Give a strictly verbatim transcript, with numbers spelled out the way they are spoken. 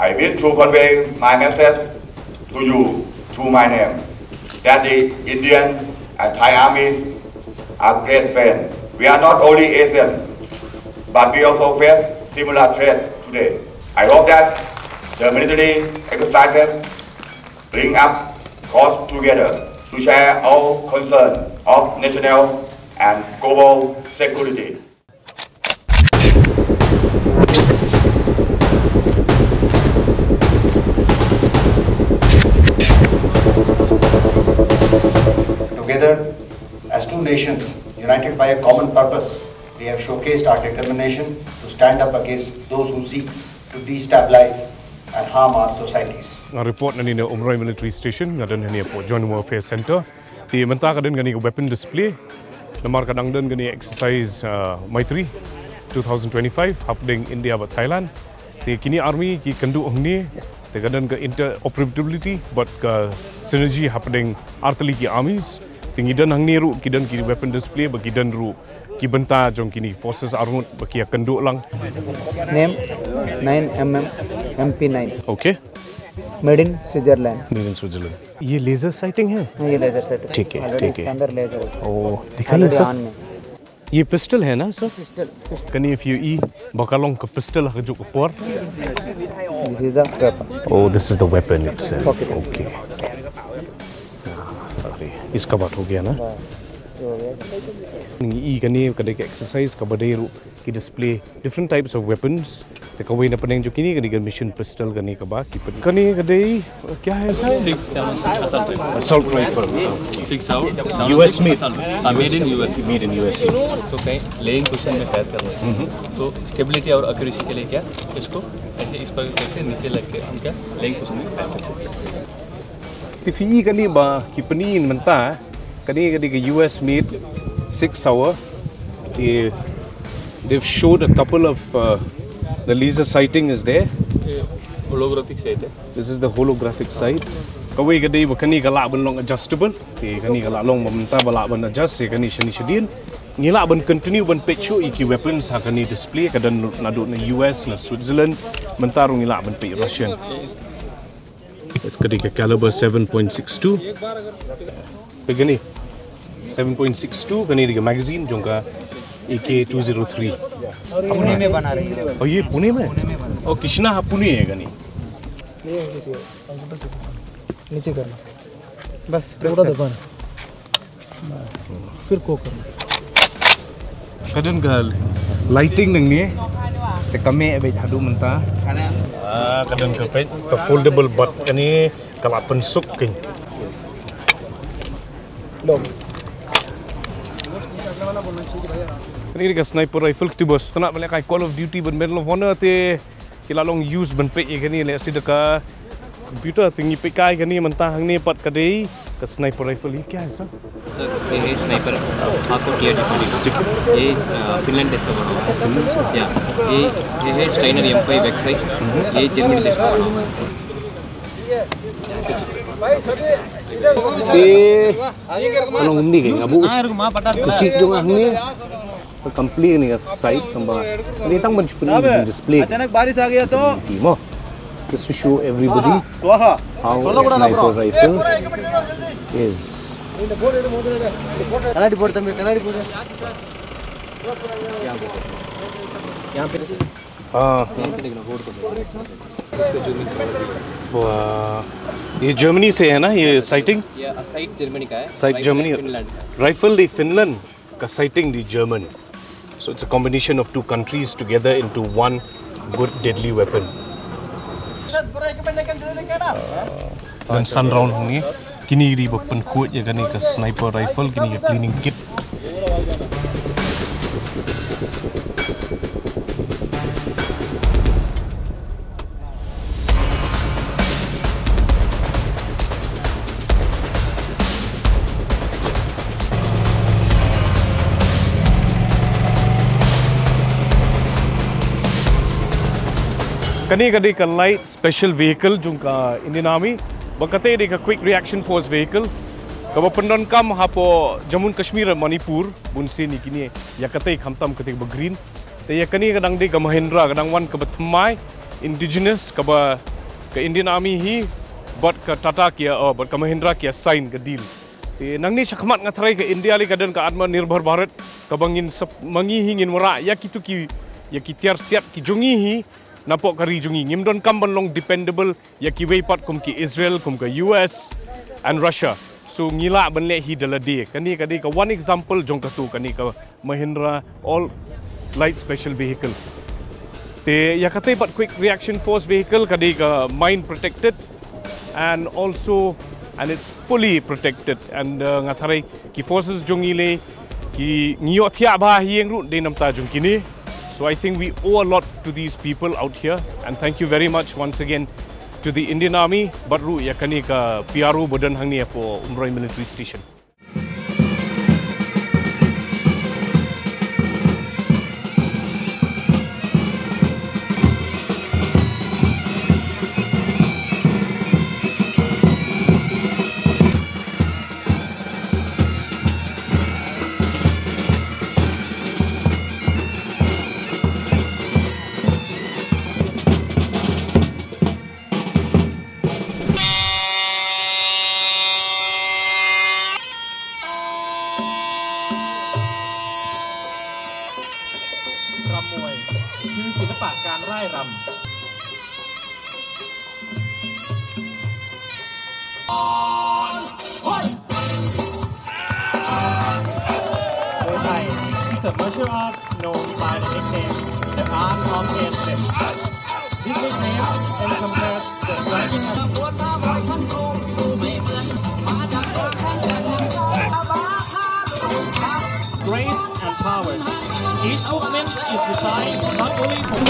I wish to convey my message to you through my name, that the Indian and Thai armies are great friends. We are not only Asian, but we also face similar threats today. I hope that the military exercises bring us close together to share our concern of national and global security. Together, as two nations united by a common purpose, we have showcased our determination to stand up against those who seek to destabilize and harm our societies. Nga report na nine Umroi Military Station, nga don hangne hapoh Joint Warfare Center. Te mynta ka don kane ka weapon display. Namar ka dang don kane exercise, uh, Maitri two thousand twenty-five hapdeng India bad Thailand. Te kine army ki kynduh hangne. Te ka don ka interoperability bad ka synergy hapdeng artylli ki armies. Te ngi don hangne ruh ki don ki weapon display bad ki don ruh ki bynta jong kine forces arngut ba ki ïa kynduh lang. Name nine M M M P nine. Okay. Made in Switzerland. Made in Switzerland. ये लेजर साइटिंग है? हाँ, ये लेजर साइटिंग। ठीक है, ठीक है। इसके अंदर लेजर है। ओ, दिखाइए सर। ये पिस्टल है ना सर? पिस्टल। Kane phi ïohi ba ka long ka pistol ha kajuh ka por. This is the weapon. Oh, this is the weapon itself. Okay. Okay. Sorry. इसका बात हो गया ना? बस, ये हो गया। Ngi ïohi kane ka dei ka exercise kaba dei ruh ki display different types of weapons. Te kawei na pdeng jong kine ka dei ka machine pistol kane kaba ki pyn-, kane ka dei, uh, kya hai sir? Six seven six assault rifle. Assault rifle. Okay. Six seven six assault rifle. U S made. Ah, made in U S A. Made in U S A. तो कहीं लेइंग पोजीशन में फायर कर रहे हैं। तो स्टेबिलिटी और एक्यूरेसी के लिए क्या इसको ऐसे इस पर करके नीचे लग के हम क्या लेइंग पोजीशन में फायर कर सकते हैं। Te phi ïohi kane ba ki pyni mynta, kane ka dei ka U S made six hour. Te they've showed a couple of, uh, the laser sighting is there. ये होलोग्राफिक साइट है। This is the holographic sight. Kawei ka dei ba kane ka lah ban long adjustable. Te kane ka lah long ba mynta ba lah ban adjust ïa kane shane shadien. Ngi lah ban continue ban peit shuh ïa ki weapons ha kane display ka don naduh na U S na Switzerland. Mynta ruh ngi lah ban peit Russian. Ka dei ka caliber seven point six two. Peit kane. Seven point six two, kane dei ka magazine jong ka A K two zero three. पुणे में बना रही है। Oh, ये पुणे में? पुणे में बना रही है। Oh, ki shna ha Pune hai kane. ये है किसी और, कंप्यूटर से नीचे करना। बस, पूरा दबाना। फिर को करना। Ka don ka lighting nangne. Te ka mih beit haduh mynta. Ah, ka don ka peit, ka foldable bed kane ka la pynsuk kane. Kane ka sniper rifle kti bos. Tana bale kai Call of Duty ban Medal of Honor te ki la long use ban peit ïa kane lehse da ka computer te ngi peit kai kane mynta hangne pat ka dei ka sniper rifle hi kya hai sir? सर, ये है स्नाइपर, खासतौर टीआरजी ट्वेंटी टू। ये, अ, फिनलैंड देश का बना हुआ है। या, ये, ये है स्टाइनर एम फ़ाइव एक्सआई, ये जर्मनी देश का बना हुआ है। Te ka long kumne ke nga buh. Ka chik jong nga hangne. Ka complete ne ka sight tang ba. Ni tang ban chupni ban display. अचानक बारिश आ गया तो? Mo. Just to show everybody स्वाहा। How a sniper rifle is. कनाडी बोर्ड तंबे, कनाडी बोर्ड। यहाँ पे। Ah. यहाँ पे देखना, रोड पे देखना। इसका जूम इन करो। वाह। ये जर्मनी से है ना, ये sighting? ये sight जर्मनी का है, sight rifle जर्मनी। फिनलैंड का। Rifle dei Finland, ka sighting dei German. So it's a combination of two countries together into one good deadly weapon. Ngan san round hangne. Kine ki dei ba pynkhuid ïa kane ka sniper rifle, kine ki cleaning kit. Kane ka dei ka light special vehicle jong ka Indian Army. Ba kata dei ka Quick Reaction Force vehicle. Kaba pyndonkam hapoh Jammu and Kashmir, Manipur, bun sien ïa kine. Ïa kata khamtam kata ba green. Te ïa kane ka dang dei ka Mahindra, ka dang wan kaba thymmai, indigenous, kaba ka Indian Army hi bad ka Tata ki ïa, oh, bad ka Mahindra ki ïa sign ka deal. Te nangne shakhmat nga tharai ka India lei ka don ka Atmanirbhar Bharat, kaba ngin sep-, ma ngi hi ngin wanrah ïa kitu ki, ïa ki tiar siat ki jong ngi hi napoh ka ri jong ngi. Ngim donkam ban long dependable ïa kiwei pat kum ki Israel, kum ka U S and Russia. So ngi lah ban leh hi da lade. Kane ka dei ka one example jong katu, kane ka Mahindra All Light Special Vehicle. Te ïa kata pat Quick Reaction Force Vehicle ka dei ka mine protected and also, and it's fully protected, and, uh, nga tharai ki forces jong ngi lei ki ngi ïohthiah bha hi ïeng ruh dei namar jong kine. So I think we owe a lot to these people out here, and thank you very much once again to the Indian Army, bad ruh ïa kane ka P R O ba don hangne hapoh Umroi Military Station. Ram mui. คือศิลปะการร่ายรำ Muay Thai is a martial art known by the nickname the art of death. This nickname encompasses the striking and grace and powers. Each movement is designed not only for